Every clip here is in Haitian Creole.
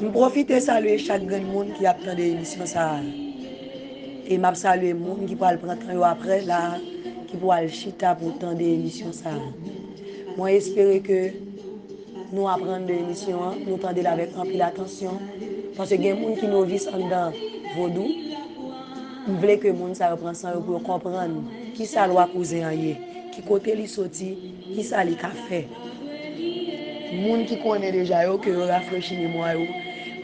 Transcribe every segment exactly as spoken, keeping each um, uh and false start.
M pwofite salye chak grenn moun ki ap tande emisyon sa a. E m ap salye moun ki pral pran tan yo apre la a, ki pral chita pou tande emisyon sa a. Mwen espere ke nou aprann de emisyon an, nou tande l avèk anpil atansyon, paske gen moun ki novis anndan vodou. M vle ke moun sa yo pran san yo pou yo konprann kisa lwa kouzen an ye, ki kote li soti, kisa li ka fè. Moun ki konnen deja yo, ke yo rafrechi memwa yo,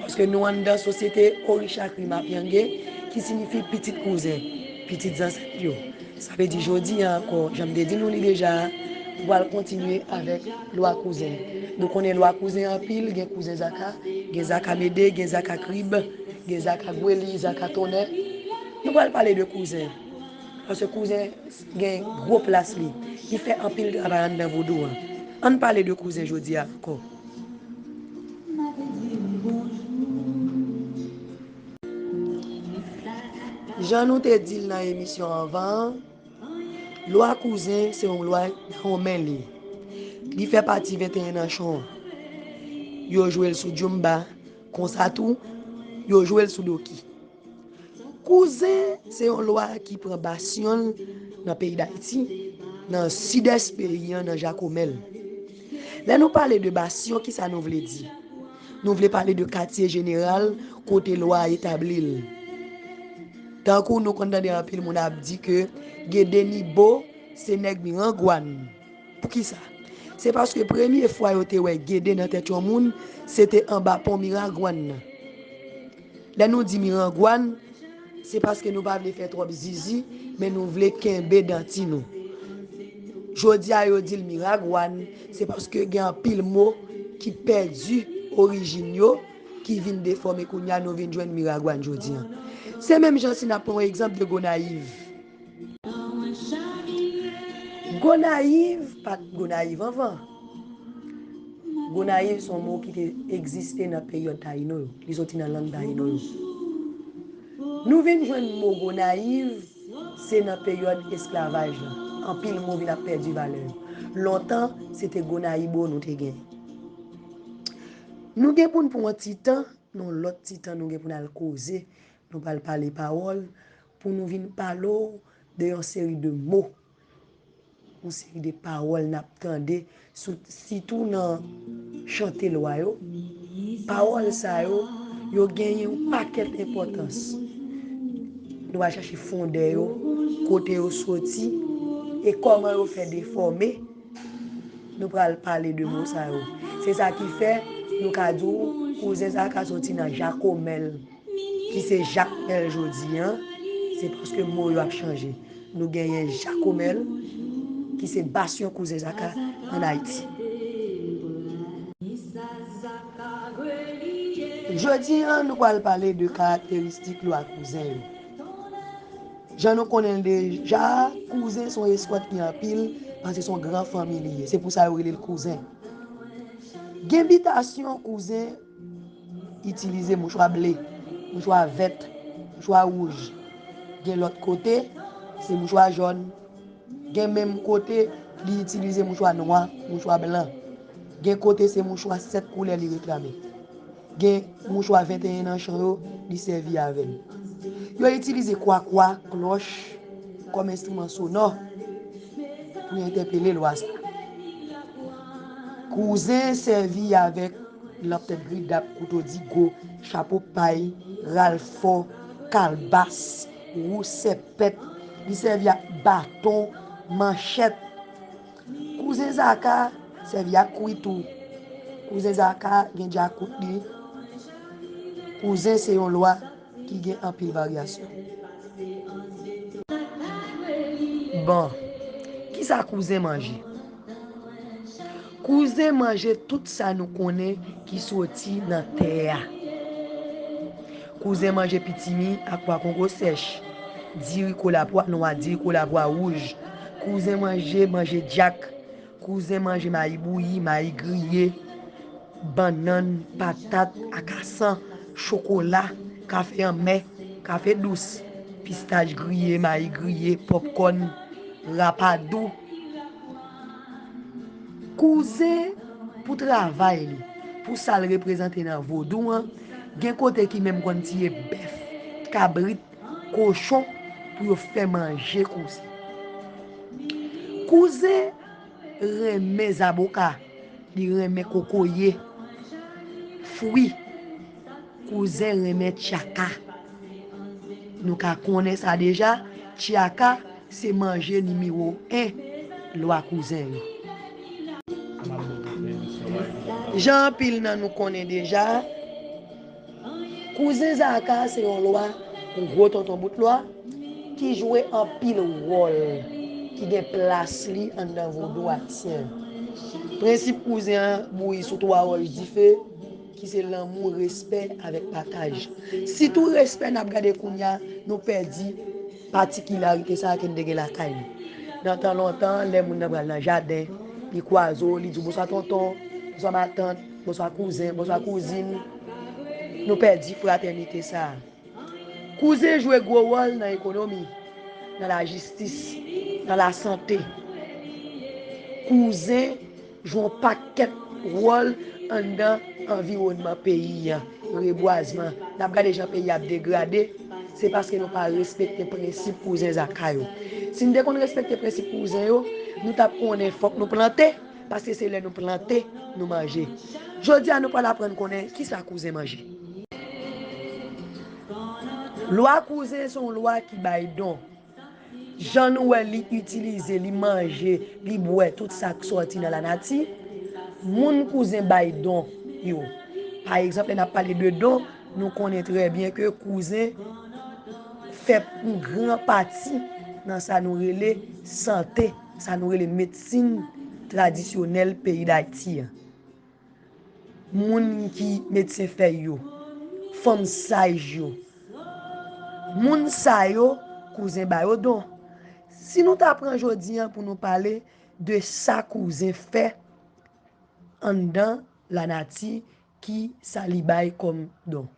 paske nou anndan sosyete Orisha Kri Mapyange, ki siyifi pitit kouzen, pitit zansèt yo. Sa vle di jodi a ankò, jan m te di nou li deja a, nou pral kontinye avèk lwa kouzen. Nou konnen lwa kouzen anpil, gen kouzen Zaka, gen Zaka Mede, gen Zaka Krib, gen Zaka Gweli, Zaka Tonnè. Nou pral pale de kouzen. Paske kouzen gen gwo plas li. Li fè anpil travay anndan vodou an. Ann pale de kouzen jodi a ankò. Jan nou te di l nan emisyon anvan an, lwa kouzen se yon lwa nan yon men li. Li fè pati venteyen nanchon an. Yo jwe l sou djoumba, konsa tou, yo jwe l sou doki. Kouzen se yon lwa ki pran basyon l nan peyi Dayiti, nan sidès peyi an, nan Jakomèl. Lè nou pale de basyon, kisa nou vle di? Nou vle pale de katye jeneral kote lwa a etabli l. Tankou nou konn tande anpil moun ap di ke Gede ni bo se nèg Miragwàn. Poukisa? Se paske premye fwa yo te wè Gede nan tèt yon moun, se te anba pon Miragwàn nan. Lè nou di Miragwàn, se paske nou pa vle fè twòp zizi, men nou vle kenbe danti nou. Jodi a yo di l Miragwàn, se paske gen anpil mo ki pèdi orijin yo, ki vin defòme kounye a, nou vin jwenn Miragwàn jodi a. Se menm jan si n ap pran yon egzanp de Gonayiv. Gonayiv pa t Gonayiv anvan. Gonayiv se yon mo ki te egziste nan peryòd Tayino yo. Li soti nan lang Tayino yo. Nou vin jwenn mo Gonayiv, se nan peryòd esklavaj la. Anpil mo vin ap pèdi valè yo. Lontan, se te Gonayibo nou te gen. Nou gen pou n pran yon ti tan, yon lòt ti tan nou gen pou n al koze. Nou pral pale pawòl pou nou vin pale w de yon seri de mo, yon seri de pawòl n ap tande, sou, sitou nan chante lwa yo. Pawòl sa yo, yo genyen yon pakèt enpòtans. Nou va chache fondè yo, kote yo soti, e kòman yo fè defòme. Nou pral pale de mo sa yo. Se sa ki fè nou ka di w kouzen sa ka soti nan Jakomèl, ki se Jakmèl jodi a, se paske mo yo ap chanje. Nou genyen Jakomèl, ki se basyon kouzen Zaka ann Ayiti. Jodi a, nou pral pale de karakteristik lwa kouzen yo. Jan nou konnen l deja, kouzen se yon eskòt ki anpil, paske se yon gran fanmi li ye. Se pou sa yo rele l kouzen. Gen bitasyon kouzen itilize mouchwa ble, mouchwa vèt, mouchwa wouj. Gen lòt kote, se mouchwa jòn. Gen menm kote, li itilize mouchwa nwa, mouchwa blan. Gen kote, se mouchwa sèt koulè li reklame. Gen mouchwa venteyen nanchon yo, li sèvi avè l. Yo itilize kwakwa, klòch, kòm enstriman sonò pou entèpele lwa sa. Kouzen sèvi avèk lanp tèt gridap, kouto digo, chapo pay, ral fò, kalbas, wou sèpèt. Li sèvi ak baton, manchèt. Kouzen Zaka sèvi ak kwi tou. Kouzen Zaka gen djakout li. Kouzen se yon lwa ki gen anpil varyasyon. Bon, kisa kouzen manje? Kouzen manje tout sa nou konnen ki soti nan tè a. Kouzen manje pitimi ak pwa kongo sèch, diri kola pwa nwa, diri kola pwa wouj. Kouzen manje, manje dyak. Kouzen manje mayi bouyi, mayi griye, bannann, patat, akasan, chokola, kafe anmè, kafe dous, pistach griye, mayi griye, pòpkòn, rapadou. Kouzen pou travay li, pou sa l reprezante nan vodou an, Gen kote ki menm konn tiye bèf, kabrit, kochon pou yo fè manje kouzen. Kouzen renmen zaboka, li renmen kokoye, fwi. Kouzen renmen tchaka. Nou ka konnen sa deja, tchaka se manje nimewo en lwa kouzen yo. Jan anpil nan nou konnen deja, kouzen Zaka se yon lwa, yon gwo tonton bout lwa, ki jwe anpil wòl, ki gen plas li anndan vodou ayisyen. Prensip kouzen an bouyi sou twa wòch dife, ki se lanmou, respè avèk pataj. Sitou respè n ap gade kounye a, nou pèdi patikilarite sa a ke n te gen lakay nou. Nan tan lontan, lè moun nan pral nan jaden, li kwaze w, li di w bonswa tonton, bonswa matant, bonswa kouzen, bonswa kouzin. Nou pèdi fratènite sa a. Kouzen jwe gwo wòl nan ekonomi, nan lajistis, nan lasante. Kouzen jwe yon pakèt wòl anndan anviwònman peyi a, rebwazman. N ap gade jan peyi a ap degrade, se paske nou pa respekte prensip kouzen Zaka yo. Si n te konn respekte prensip kouzen yo, nou t ap konnen fòk nou plante, paske se lè nou plante, nou manje. Jodi a, nou pral aprann konnen kisa kouzen manje. Lwa kouzen se yon lwa ki bay don. Jan nou wè li itilize, li manje, li bwè tout sa k sòti nan lanati, moun kouzen bay don yo. Pa egzanp, lè n ap pale de don, nou konnen trè byen ke kouzen fè yon gran pati nan sa nou rele sante, sa nou rele medsin tradisyonèl peyi Dayiti a. Moun ki medsen fèy yo, fanm saj yo, moun sa yo, kouzen ba yo don. Si nou ta pran jodi a pou nou pale de sa kouzen fè anndan lanati, ki sa li bay kòm don.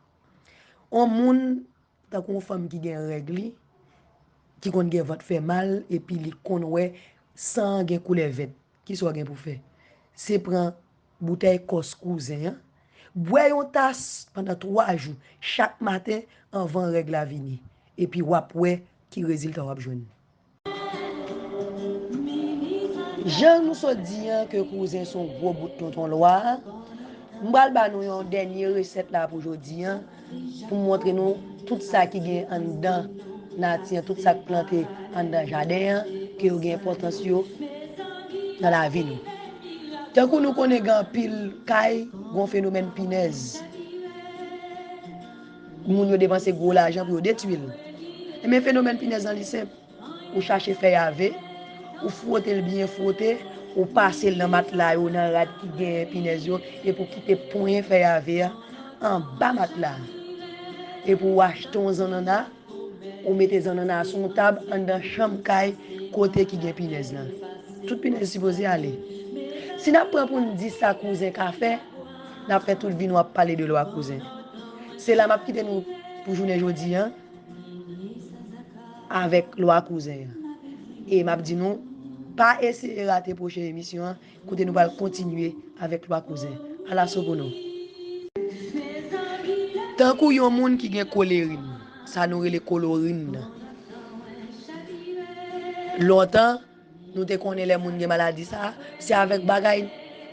On moun tankou yon fanm ki gen règ li, ki konn gen vant fè mal, epi li konn wè san an gen koulè vèt. Kisa w gen pou fè? Se pran boutèy kòs kouzen an, bwè yon tas pandan twa jou, chak maten anvan règ la vini, epi w ap wè ki rezilta w ap jwenn. Jan nou sot di an ke kouzen se yon gwo bout tonton lwa, m pral ba nou yon dènye resèt la pou jodi an, pou m montre nou tout sa ki gen anndan nati an, tout sa k plante anndan jaden an, ke yo gen enpòtans yo nan lavi nou. Tankou nou konnen gen anpil kay, gen yon fenomèn pinèz. Moun yo depanse gwo lajan pou yo detwi l. Ebyen, fenomèn pinèz lan li senp. Ou chache fèy ave, ou fwote l byen fwote, ou pase l nan matla yo, nan rad ki gen pinèz yo, epi w kite ponyen fèy ave a anba matla a. Epi w achte yon zannanna, ou mete zannanna a sou yon tab anndan chanm kay kote ki gen pinèz lan. Tout pinèz sipoze ale. Si n ap pran pou n di sa kouzen ka fè, n ap fè tout vi nou ap pale de lwa kouzen. Se la m ap kite nou pou jounen jodi an avèk lwa kouzen an. E m ap di nou, pa eseye rate pwochen emisyon an, kote nou pral kontinye avèk lwa kouzen. Alaso pou nou. Tankou yon moun ki gen kolerin, sa nou rele kolorin nan. Lontan, nou te konnen lè moun gen maladi sa, se avèk bagay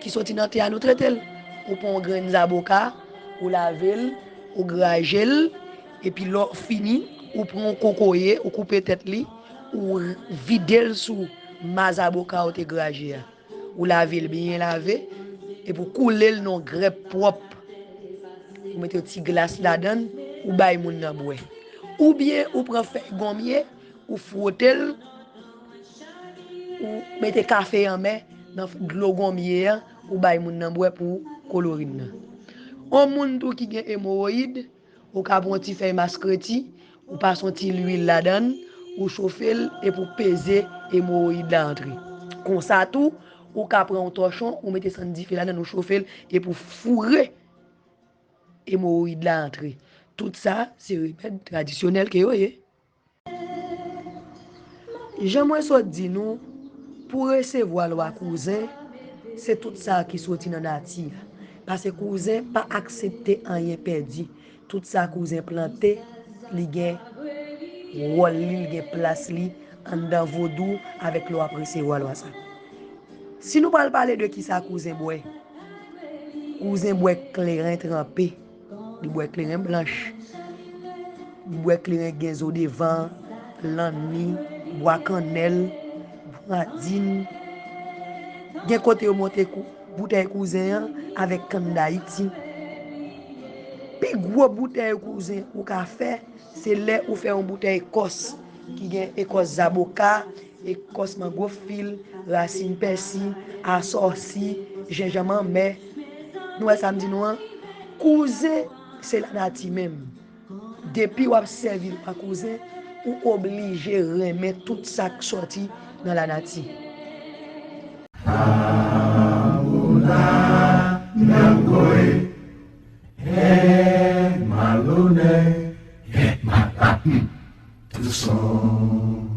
ki soti nan tè a nou trete l. Ou pran yon grenn zaboka, ou lave l, ou graje l, epi lè w fini, ou pran yon kokoye, ou koupe tèt li, ou vide l sou ma zaboka ou te graje a. Ou lave l byen lave, epi w koule l nan yon grèp pwòp. Ou mete yon ti glas ladan l, ou bay moun nan bwè. Oubyen ou pran fèy gonmye, ou fwote l, ou mete kafe anmè nan dlo gonmye an, ou bay moun nan bwè pou kolorin nan. On moun tou ki gen emowoyid, ou ka pran yon ti fèy maskreti, ou pase yon ti lwil ladan l, ou chofe l epi w peze emowoyid la antre. Konsa tou, ou ka pran yon tòchon, ou mete sann dife ladan l, ou chofe l epi w foure emowoyid la antre. Tout sa, se remèd tradisyonèl ke yo ye. Jan mwen sot di nou, pou resevwa lwa kouzen, se tout sa ki soti nan nati a. Paske kouzen pa aksepte anyen pèdi. Tout sa kouzen plante, li gen wòl li, li gen plas li anndan vodou avèk lwa w ap resevwa lwa sa. Si nou pral pale de kisa kouzen bwè, kouzen bwè kleren tranpe, li bwè kleren blanch, li bwè kleren gen zo devan, lanni, bwa kannèl, bwa din. Gen kote yo monte kou, boutèy kouzen an avèk kann dayiti. Pi gwo boutèy kouzen ou ka fè, se lè ou fè yon boutèy ekòs ki gen ekòs zaboka, ekòs mango fil, rasin pèsi, asòsi, jenjanm anmè. Nou wè sa m di nou an? Kouzen, se lanati menm. Depi w ap sèvi lwa kouzen, ou oblije renmen tout sa k sòti nan lanati. Abuna Nangwe, eh, Malone, eh, Matapi, tout son.